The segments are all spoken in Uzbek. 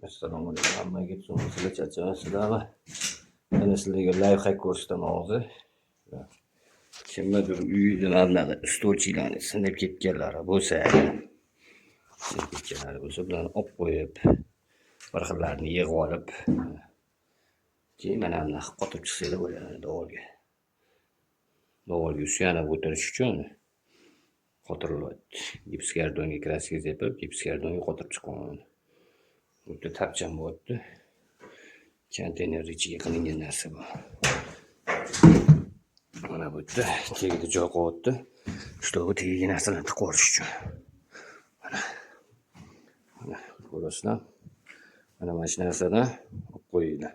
Assalomu alaykum hammaga, tuzukmisizlar, charchamasizlarmi? Mana sizlarga лайфхак ko'rsataman hozir. Kimnidir uyida mana bunaqa stolchilarni sinib ketganlari bo'lsa, sinib ketganlari bo'lsa, bularni olib qo'yib, bir xillarini yig'ib olib, keyin mana bunaqa qotirib chiqsanglar bo'ladi devorga. Devorga suyanib o'tirish uchun qotirilyapti. Gipskartonga краска sepib, gipskartonga qotirib chiqaman. Bu yerda tapcham bo'lyapti. Konteyner ichiga qilingan narsa bu. Mana bu yerda tagida joy qolyapti. Чтобы tagiga narsalarni tiqib yuborish uchun. Mana. Mana ko'rasizlar. Mana shu narsadan olib qo'yinglar.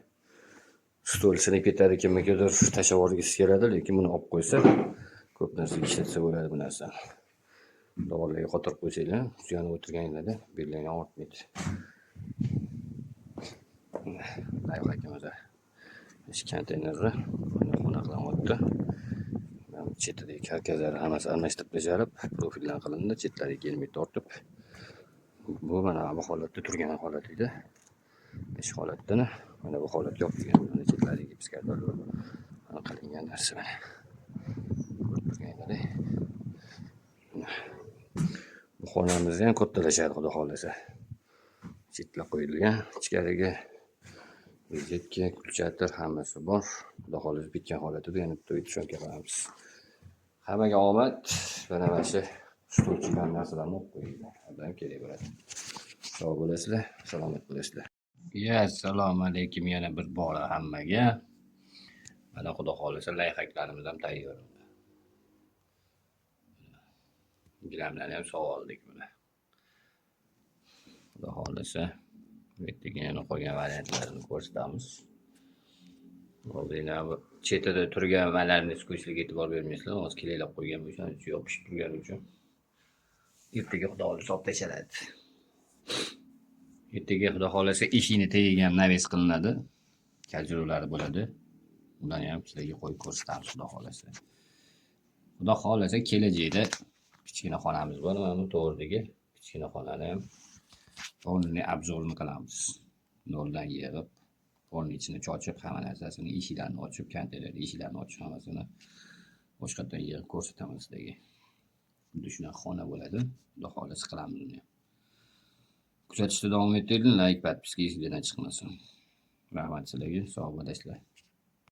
Stol sinib ketadi, kimnikidir tashlab yuborgisi keladi, lekin buni olib qo'ysa, ko'p narsaga ishlatsa bo'ladi bu narsani. Devorlarga qotirib qo'ysanglar, suyanib o'tirganinglarda belinglar og'ritmaydi. Лайфхак imiz. Shu konteynerni xona qilinyapti. Mana bu chetidagi karkazlari hammasi almashtirib tashalib, profildan qilindi, chetlariga kelmay tortib. Bu mana bu holatda turgan holat edi. Shu holatdan mana bu holatga olib kelgan. Mana chetlariga gipskarton qilingan narsa mana. Ko'rib turganingizdek. Bu xonamizni ham kattalashadi, xudo xohlasa. Chetlar qo'yilgan, ichkariga rozetka, включатель hammasi bor. Xudo xohlasa, bitgan holatida yana bitta uy съёмка qilamiz. Hammaga omad. Mana shu stolchilar narsalarni olib qo'yinglar. Odam kerak bo'ladi. Sog' bo'lasizlar, salomat bo'lasizlar. Ya, assalomu alaykum yana bir bora hammaga. Mana, xudo xohlasa, лайфхак larimiz ham tayyor. Gilamlarni ham sovib oldik mana. Xudo xohlasa, bu yerdagi yana qolgan variantlarini ko'rsatamiz. Hozir bu chetida turgan малярный скотч larga e'tibor bermaysizlar. Hozir клей lab qo'ygan, o'shaning uchun yopishib turgani uchun. Ertaga, xudo xohlasa, olib tashlanadi. Ertaga, xudo xohlasa, eshikni tagiga ham навес qilinadi. Kajuruvlari bo'ladi. Ularni ham sizlarga qo'yib ko'rsatamiz, xudo xohlasa. Xudo xohlasa, kelajakda kichkina xonamiz bor, mana bu to'g'ridagi kichkina xonani ham полный обзор ini qilamiz. Noldan yig'ib, polni ichini chochib, hamma narsasini, eshiklarni ochib, konteyner eshiklarni ochib, hammasini boshqatdan yig'ib ko'rsataman sizlarga. Xuddi shunaqa xona bo'ladi. Xudo xohlasa, qilamiz uni ham. Kuzatishda davom etinglar, лайк, подписка esinglardan chiqmasin. Rahmat sizlarga, sog' bo'lasizlar.